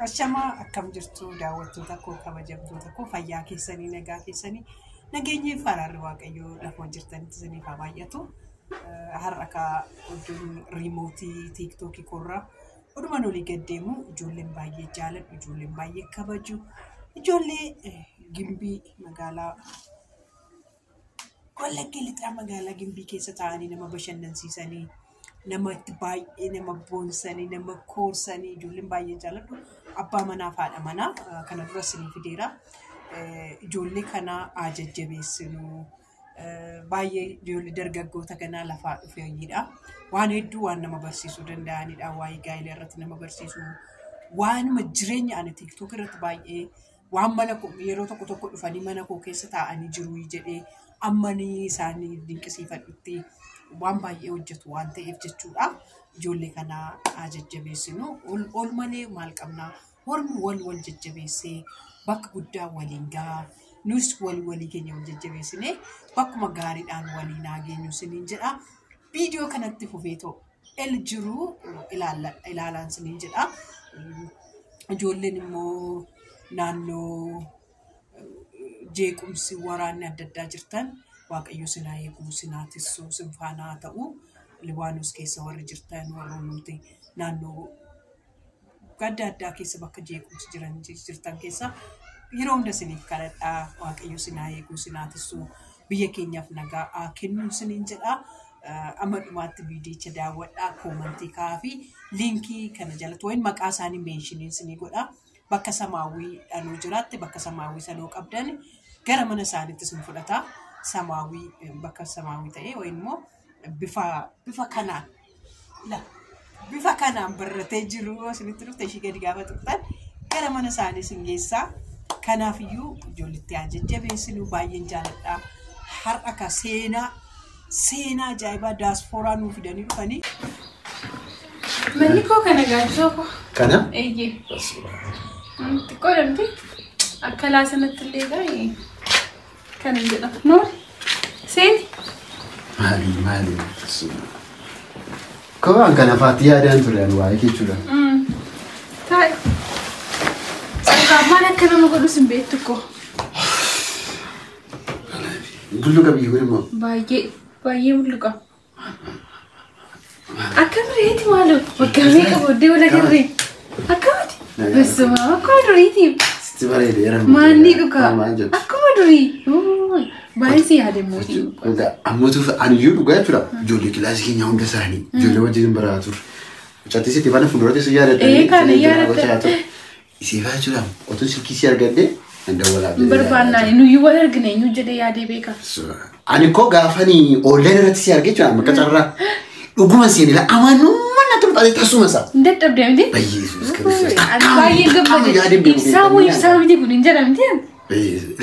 Ashamaa akkam jirtu daawwattoota koo kabajamtoota koo fayyaa keessanii nagaa keessanii nageenyi fi araarri waaqayyoo lafa jirtanitti isiniif haa baay'atu. Har'a ka iddoon riimootii tiiktookii koorraa odumaan olii gad deemu ijoolleen baay'ee jaaladhu ijoolleen baay'ee kabaju ijoollee Gimbii magaalaa Wallagga lixaa magaalaa Gimbii keessa taa'anii nama bashannansiisanii nama itti baay'ee nama boonsanii nama koorsanii ijoolleen baay'ee jaaladhu. Abbaa manaa fi haadha manaa kana dura isinii fideera. Ijoollee kana haa jajjabeessinu. Baay'ee ijoollee dargaggoota kanaa lafaa dhufeeyyiidha. Waan hedduu waan nama barsiisuu danda'anidha. Waa'ee gaa'ela irratti nama barsiisu. Waanuma jireenya ani tiiktook irratti baay'ee waan mana koo yeroo tokko tokko dhufanii mana koo keessa taa'anii jiru jedhee ammanii isaanii dinqisiifadhutti waan baay'ee hojjetu waan ta'eef jechuudha. Ijoollee kana haa jajjabeessinu. Ol malee maal qabnaa? Warri wal wal jajjabeessee bakka guddaa waliin gahaa. Nus wal walii keenya wal jajjabeessinee bakkuma gaariidhaan waliin haa geenyu isiniin jedha. Viidiyoo kanatti fufee ta'u el jiru ilaalaan isiniin jedha. Ijoolleen immoo naannoo jeequmsi waraanni adda addaa jirtan waaqayyo sin haa eegu, sin haa tissu, sin faana haa ta'u. Libaanos keessa warri jirtan warroonni naannoo adda addaa keessa bakka jeequmsi jiran jirtan keessa yeroo hunda isiniif kadhadhaa waaqayyo sin haa eegu, sin haa tissu, biyya keenyaaf nagaa haa kennu isiniin jedha. Amma dhumaatti viidiyicha daawwadhaa, koomantii kaa'aa fi liinkii kana jalatti wayin maqaa isaanii meeshiniin isinii godha. Bakka samaawwii dhanuu jiraatte bakka samaawwii sanuu qabdan gara mana isaaniitti isin fudhata. Samaawwii bakka samaawwii ta'ee wayin immoo bifa kanaan bifa kanaan barratee jiru isinitti dhufte ishii gadi gaafa tuqxan gara mana isaanii isin geessaa. Kanaafiyyuu ijoolletti haa jajjabeessinu baay'een jaaladha. Har'a ka seenaa ajaa'ibaa daaspooraa nuu fidanii dhufanii. Manni koo kana gaachoo koo. Kana? Eeyyee. Xiqqoo damti. Akka laasanatti illee gaa'ee kana jedhama. Noori. Seeni. Maali maali. Koo kana faatti yaadaan ture ani waa'ee jechuudha. Taa'i. Maal akka nama godhus hin beektu koo. Bulluqa biyyi kun immoo. Baay'ee baay'ee bulluqa. Akka duriiti maaloo waggaa meeqa booddee wal agarree? Akkamati? Besuma akkuma duriiti. Sitti bareede yeroo. Maanni dhugaa. Maal jettu? Akkuma durii. Baay'ee si yaade mootii. Ammatu aniyyuu dhugaa jechuudha. Ijoollee kilaasii keenya hunda isaanii ijoollee wajjin baraa turre. Mucattii sitti faana fuulduratti si yaadatta. Ee kana yaadatta. Isii faa jechuudha. Otoo silkii si argadde nan dawwalaaf jedhee. Barbaannaan nuyyuu wal argina eenyu jedhee yaadee beeka. Ani koo gaafanii online irratti si argee jechuudha bakka carraa. Dhuguma seenee la amanummaa natti mul'ate tasuma isaa. Hin dadhabde miti? Baay'ee Yesuus Kiristoos. Ani baay'ee gammade. Ibsaa moo ibsaa miti kun hin jedhamti?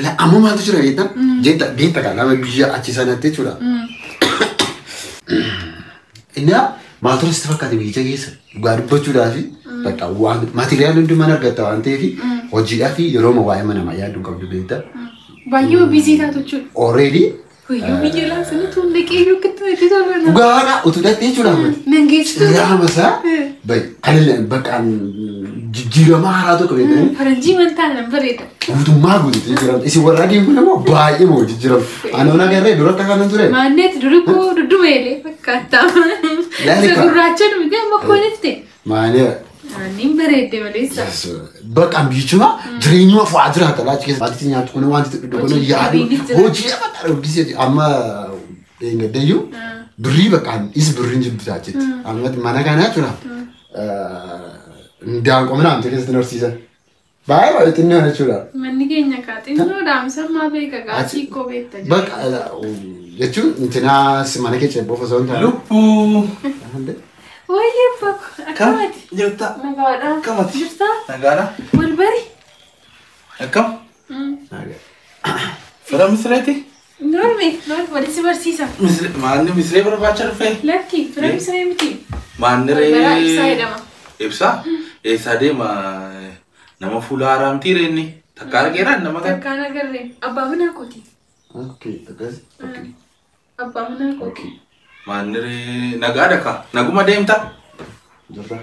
La amma maaltu jira beektaa? Jeetta beekta kan nama biyya achi sanatti jechuudha. Innaa maaltu sitti fakkaate biyya keessa dhugaa dubbachuudhaa fi bakka waan maatiriyaalii hundumaan argatta waan ta'eef hojiidhaa fi yeroo waa'ee mana namaa yaaduu qabdu beektaa. Baay'ee biizii taatu jechuudha. Already Wayyuu biyya laasanii tuun dhaqee iyyuu akkatti itti tolfama. Dhugaadha utuu dhattee jechuudha. Nan geessitu. Raama isaa baay'ee bakka jijjiirama haaraa tokko beektanii. Faranjii mantaa nan bareeda. Guutummaa guutuutti jijjiiramte. Isin warra adiin kun immoo baay'ee moo jijjiiramu. Ani ona agarree dura akka kanan ture. Maanneet duri koo duddumeelee fakkaata. Isa gurraacha miti amma koo nifte. Maanee. Ani bareedde maleessa. Bakka bichuma jireenyuma fu'aa jiraata laachi keessa. Wanti nyaatu kun wanti dhugdu kun yaadu hojii afaan hojii amma eengaddeeyyuu birrii bakka is birriin jibbisaa jetti. Amma mana kanaa jira. Ndaanqoo mana amte keessatti horsiisan. Baay'ee baay'ee xinnoo jechuudha. Manni keenya kaa xinnoo dhaamsa maa beeka gaasii koo beekta jira. Bakka jechuun intinaa mana kee ceeboof osoo hin taane. Lubbuu. Wayyee bakka akkamati? Jirta. Nagaadha. Akkamati? Jirta? Nagaadha. Wal bari. Akkam? Fira misreeti? Norme, norme walitti barsiisa. Maanni misree barbaacha dhufee? Lakki, fira misree miti. Maanni ree. Baraa ibsaa jedhama. Ibsaa? Eessaa deema nama fuula haaraamtii reenni? Takka argeeraan nama kana? Takkaan agarree. Abbaa manaa kooti. Okay, akkas. Abbaa manaa kooti. Maanni ree nagaadha ka? Naguma deemta? Jirta.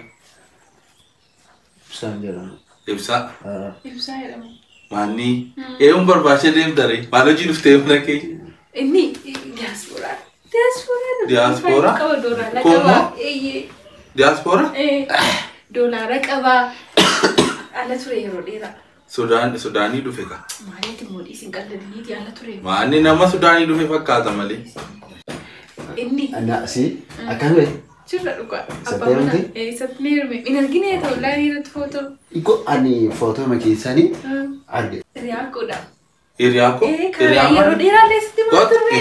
Ibsaan jedhama. Ibsaa. Ibsaa jedhama. Maanni eeyyuun barbaachee deemtare maal hojii dhuftee mana kee? Inni diyaasporaa. Diyaasporaa. Diyaasporaa? Qaba doolaara Kun qaba. moo? Eeyyee. Diyaasporaa? Doolaara qaba. Ala ture yeroo dheeraa. Sudaanii dhufe ka. Maaliif immoo dhiisin qalladiniiti ala ture. Maanni nama Sudaanii dhufe fakkaata malee. Inni Anna si akkam ta'e? sirra dhugaa. Isatti heerumte? Isatti ni heerume. Hin argine ta'u laanii irratti footoo. Ikko ani footoo ma keessanii arge. Hiriyaa koodha. Hiriyaa koo? Karaa yeroo dheeraa leessitti maal turre?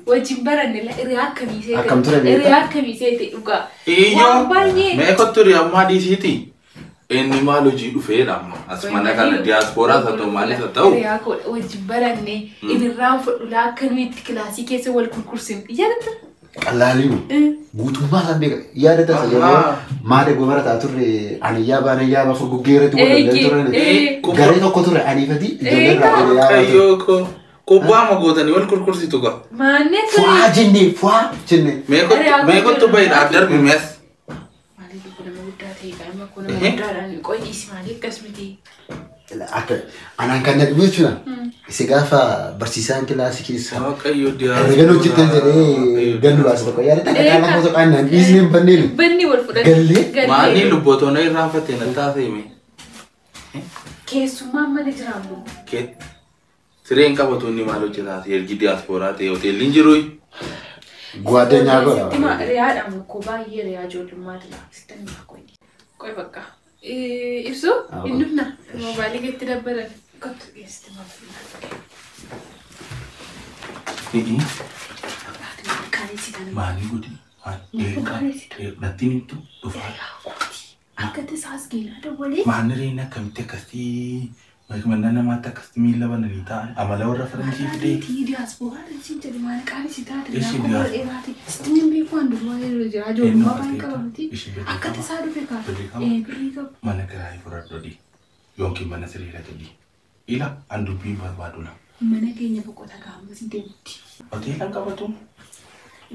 Wajjin baranne hiriyaa akkamii seete? Akkam ture beektaa? Hiriyaa akkamii seete dhugaa? Iyyoo Waan baay'ee. mee kottu hiriyaa dhiisiiti. Inni maal hojii dhufeedha amma. As mana kana diyaasporaas haa ta'u maalis haa ta'u. Hiriyaa koodha wajjin baranne inirraan fudhulaa akka nuyi itti kilaasii keessa wal kurkursinu. Yaadatta? Qallaaliin guutummaa isaan beeka. Yaadata isa yeroo maal eeguu barataa turre anayyaa baana yaaba furguggee irratti wal lollee turan. Garee tokko ture aniifati ijoollee irraa wal yaabaa ture. Kayyoo koo kubbaa ma gootanii wal kurkursitu gaa. Maannee ture. Fu'aa jennee fu'aa jennee. Mee kottu bahi darbi mees. Maaliif dubbu nama guddaa ta'e qaama koo nama guddaadhaan qoy dhiisi maaliif akkas miti? Akka anaan kan na dhibu jechuudha. Isa gaafa barsiisaan kilaasii keessa. Waaqayyo Herreega hojjetan jedhee gallu baasa tokko yaadata akka kaala footoo qaannaan dhiisnee hin banneenu. Banni wal fudhate. Gallee. Maanni lubbootonni irraanfatte na taasise. Keessummaan mana jiraamu. Sireen qabatu inni maal hojjetaa ergi diyaasporaa ta'e hoteelli hin jiru. Gwaaddanyaa godha. Riyaadhaan koo baay'ee riyaa ijoollummaati laa. Sitti ni qoy. Qoy bakka. Ibsu hin dhufna. Moobaayilii keetti dabbalan. Kottu dhiyeessite maal. Maali godhi? Natti himtu dhufa. Akka tasaas geenaa dawwalee. Maanni reena akkamitti akkasii mana namaatti akkasitti miila bananii taa'an amala warra faranjii fidee. Diyaasporaa siin jedhu maal qaali si taate riyaa dheeraati. Sitti hin beeku waan duraa yeroo jira ijoollummaa baay'ee qaba miti. Akka tasaa dhufe kaa. Birrii qaba. Mana kiraayii fudhadhu yookiin mana siree jedhi. Ila an dubbii barbaaduna. Mana keenya boqota gaammas deemti. Hoteelaan qabatu.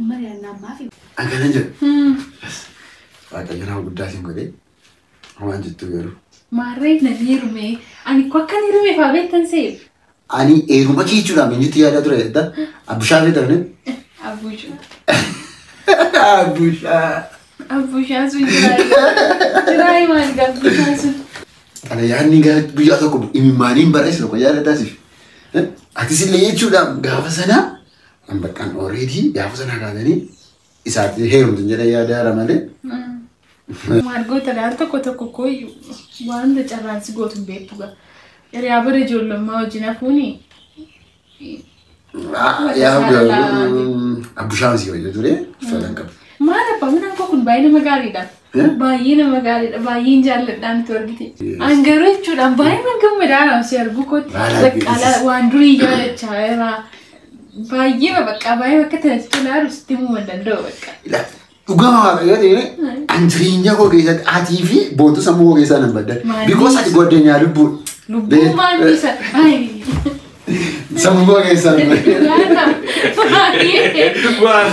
Mari'annaa maafi. Akkanan jedhu. Waaqayyo nama guddaa siin godhee waan jettu garuu. Maarree na heerume ani ko akkan heerume faa beektan see. Ani heeruma kee jechuudha miinjitti yaadaa ture jedha. Abbushaa feetamne. Abbushaa. Abbushaa. Abbushaan sun jiraayi. Jiraayi maal gaa abbushaan sun. Kana yaadni guyyaa tokko imimmaaniin barreesse tokko yaada taasif. Atis illee jechuudha gaafa sanaa an baqqaan already gaafa sanaa kaatanii isaatti heerumtu jedhee yaada yaada malee. Maal goota laal tokko tokko kooyyuu waan hunda carraan si gootu hin beektu gaa. Hiriyaa bara ijoollummaa wajjin hafuuni. Abbushaan si wayya ture falan qabu. Maal abbaa manaan koo kun baay'ee nama gaariidha. Baay'ee nama gaariidha. Baay'een jaalladhaan nuti argite. An garuu jechuudhaan baay'ee nan gammadaa si arguu kootti. Baqqalaa waan durii yaadachaa jira. Baay'ee bakka baay'ee bakka tanatti tolaaru sitti himuu hin danda'u bakka. Dhugama waaqayyo ta'e an jireenya koo keessatti atii fi boontuu sammuu koo keessaa nan baddan. Because ati goddanyaa lubbuudha. Lubbuu maal isa? Sammuu koo keessaa nan baddan. Waan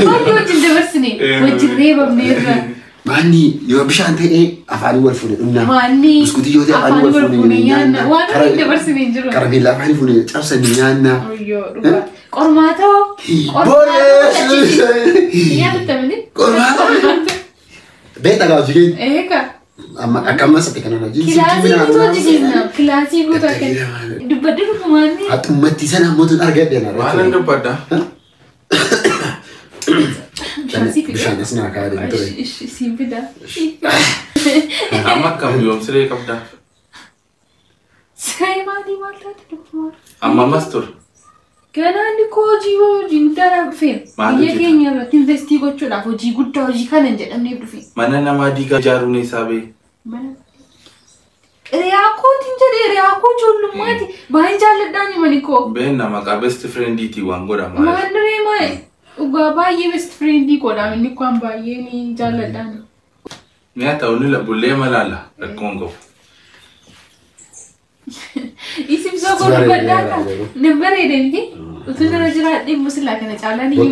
baay'ee wajjin dabarsine wajjin reebamneerra. Maanni yoo bishaan ta'ee afaanii wal fuune dhumna. Maanni Buskutii yoo ta'e afaanii wal fuune nyaanna. Waan nuyi dabarsine hin jiru. Karameellaa afaanii fuune cabsanii nyaanna. Oyyoo dhugaa. Qormaata hoo? Booree! Yaadatta miti? Qormaata! Beektaa gaa hojii keenya. Eega. Amma akka ammas ati kanaan hojii. Kilaasii guutuu hojjisiisna. Kilaasii guutuu akka dubbadde dhugumaanni. Haxummatti sana ammoo tun argadhe na. Maalan dubbadda? Bishaan as naa kaa'ee deemu ture. Siin fida. Amma akkam yoom siree qabda? Siree maalii maal taate dhugumaan? Amma ammas ture. Ganaan koo hojii hojii guddaadhaaf dhufeera. Biyya keenya irratti investii gochuudhaaf hojii guddaa hojii kana hin jedhamneef dhufe. Mana namaa diigaa ijaaruun eessaa ba'e? Mana Hiriyaa kootiin jedhee hiriyaa koo ijoollummaati. Baay'een jaalladhaan himani koo. Beenna maqaa best friendiitii waan godhama. Maal duree maal? Dhugaa baay'ee best friendii koodhaan inni kun baay'ee ni jaalladhaan. Mi'a ta'u ni bullee malaala rakkoon qabu. Isin soo godhu badhaadha. Nan bareeda miti. Utuu nara jiraadhee immoo silaa kana caalaa ni himu.